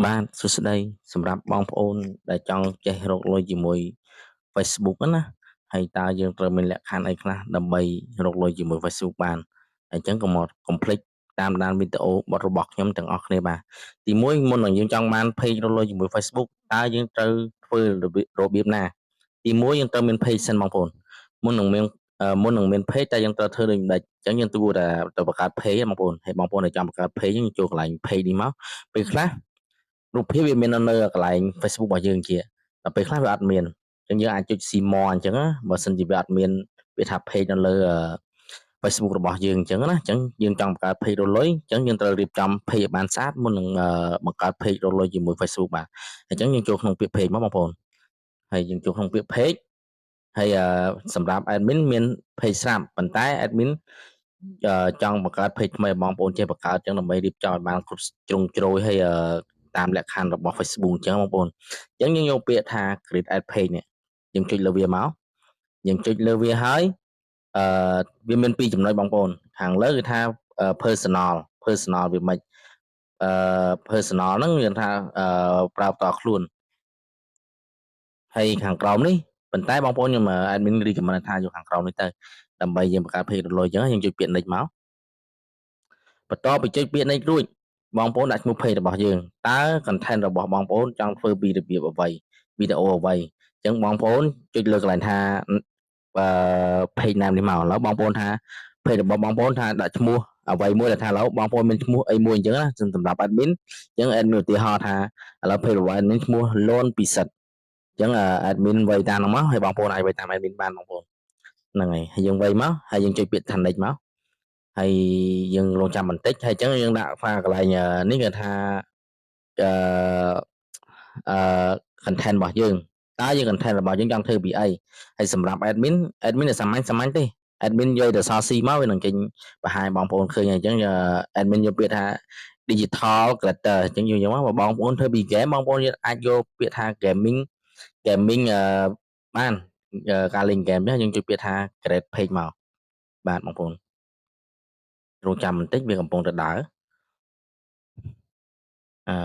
បាទសួស្តីសម្រាប់បងប្អូនដែលចង់ចេះរកលុយជាមួយ Facebook ណាហើយតើយើងត្រូវមានលក្ខខណ្ឌអីខ្លះដើម្បីរកលុយជាមួយ Facebook បានអញ្ចឹងកុំមកកុំភ្លេចតាមដានវីដេអូបទរបស់ខ្ញុំទាំងអស់គ្នាបាទទីមួយមុននឹងយើងចង់បាន page រកលុយជាមួយ Facebook តើយើងត្រូវធ្វើរបៀបណាទីមួយយើងត្រូវមាន page សិនបងប្អូនមុននឹងមានមុននឹងមាន page តែយើងត្រូវធ្វើដូចម្ដេចអញ្ចឹងយើងគួរតែទៅបង្កើត page បងប្អូនហើយបងប្អូនដែលចង់បង្កើត page យើងចូលកន្លែង page នេះមកពេលខ្លះរូបភាពវាមាននៅកន្លែង Facebook របស់យើងជាដល់ពេលខ្លះវាអត់មានអញ្ចឹងយើងអាចចុច see more អញ្ចឹងណាបើសិនជាវាអត់មានវាថា page នៅលើ Facebook របស់យើងអញ្ចឹងណាអញ្ចឹងយើងចង់បង្កើត page រកលុយអញ្ចឹងយើងត្រូវរៀបចំ page ឲ្យបានស្អាតមុននឹងបង្កើត page រកលុយជាមួយ Facebook បាទអញ្ចឹងយើងចូលក្នុងពាក្យ page មកបងប្អូនហើយយើងចូលក្នុងពាក្យ page ហើយសម្រាប់ admin មាន page ស្រាប់ប៉ុន្តែ admin ចង់បង្កើត page ថ្មីឲ្យបងប្អូនចេះបង្កើតអញ្ចឹងដើម្បីរៀបចំឲ្យបានគ្រប់ជ្រុងជ្រោយហើយតាមលក្ខខណ្ឌរបស់ Facebook អញ្ចឹងបងប្អូនអញ្ចឹងយើងយកពាក្យថា create ad page នេះយើងចុចលើវាមកយើងចុចលើវាហើយអឺវាមានពីរចំណុចបងប្អូនខាងលើគឺថា personal personal វាមិនអឺ personal ហ្នឹងមានថាអឺប្រើផ្ទាល់ខ្លួនហើយខាងក្រោមនេះប៉ុន្តែបងប្អូនខ្ញុំ admin recommend ថាយកខាងក្រោមនេះទៅដើម្បីយើងបង្កើត page រកលុយអញ្ចឹងយើងចុចពាក្យ next មកបន្ទាប់ពីចុចពាក្យ next រួចបងប្អូនដាក់ឈ្មោះ page របស់យើងតើ content របស់បងប្អូនចង់ធ្វើពីរបៀបអ្វីវីដេអូអ្វីអញ្ចឹងបងប្អូនចុចលើកន្លែងថាអឺ page name នេះមកឥឡូវបងប្អូនថា page របស់បងប្អូនថាដាក់ឈ្មោះអ្វីមួយដែលថាឥឡូវបងប្អូនមានឈ្មោះអីមួយអញ្ចឹងណាសម្រាប់ admin អញ្ចឹង admin ឧទាហរណ៍ថាឥឡូវ page របស់ admin ឈ្មោះលនពិសិដ្ឋអញ្ចឹង admin វាយតាមហ្នឹងមកហើយបងប្អូនអាចវាយតាម admin បានបងប្អូនហ្នឹងហើយហើយយើងវាយមកហើយយើងចុចពាក្យថា next មកហើយយើងរងចាំបន្តិចហើយអញ្ចឹងយើងដាក់ថាកន្លែងនេះគេថាអឺអឺ content របស់យើងតើយើង content របស់យើងចង់ធ្វើពីអីហើយសម្រាប់ admin admin សាមញ្ញសាមញ្ញទេ admin យកទៅសល់ C មកវានឹងចេញបង្ហាញបងប្អូនឃើញហើយអញ្ចឹង admin យកពាក្យថា digital creator អញ្ចឹងយើងយកមកបងប្អូនធ្វើពី game បងប្អូនអាចយកពាក្យថា gaming gaming បានការលេង game អញ្ចឹងយើងចុចពាក្យថា create page មកបាទបងប្អូនរងចាំបន្តិចវាកំពុងតែដើរអឺ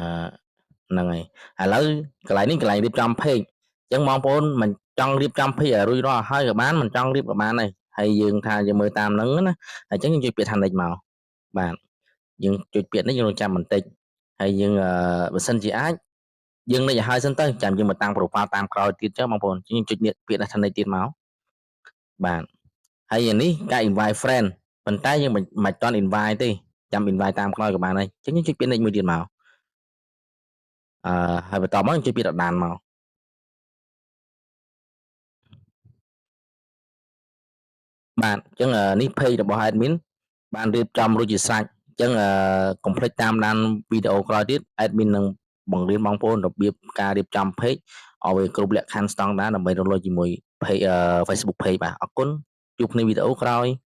ហ្នឹងហើយឥឡូវកន្លែងនេះកន្លែងរៀបចំ page អញ្ចឹងបងប្អូនមិនចង់រៀបចំ page ឲ្យរួចរាល់ហើយក៏បានមិនចង់រៀបក៏បានដែរហើយយើងថាយើងមើលតាមហ្នឹងណាអញ្ចឹងយើងចុចពាក្យថា next មកបាទយើងចុចពាក្យនេះយើងរងចាំបន្តិចហើយយើងបើសិនជាអាចយើង next ឲ្យហើយសិនទៅចាំយើងមកតាំង profile តាមក្រោយទៀតចឹងបងប្អូនយើងចុចពាក្យថា next ទៀតមកបាទហើយនេះការ invite friend ប៉ុន្តែយើងមិនមិនទាន់ invite ទេចាំ invite តាមក្រោយក៏បានដែរអញ្ចឹងយើងចុចពាក្យ next មួយទៀតមកអឺហើយបន្តមកចុចពាក្យ done មកបាទអញ្ចឹងនេះ page របស់ admin បានរៀបចំរួចជាស្រេចអញ្ចឹងកុំភ្លេចតាមដានវីដេអូក្រោយទៀត admin នឹងបង្រៀនបងប្អូនរបៀបការរៀបចំ page ឲ្យវាគ្រប់លក្ខខណ្ឌស្តង់ដារដើម្បីរកលុយជាមួយ page Facebook page បាទអរគុណជួបគ្នាវីដេអូក្រោយ។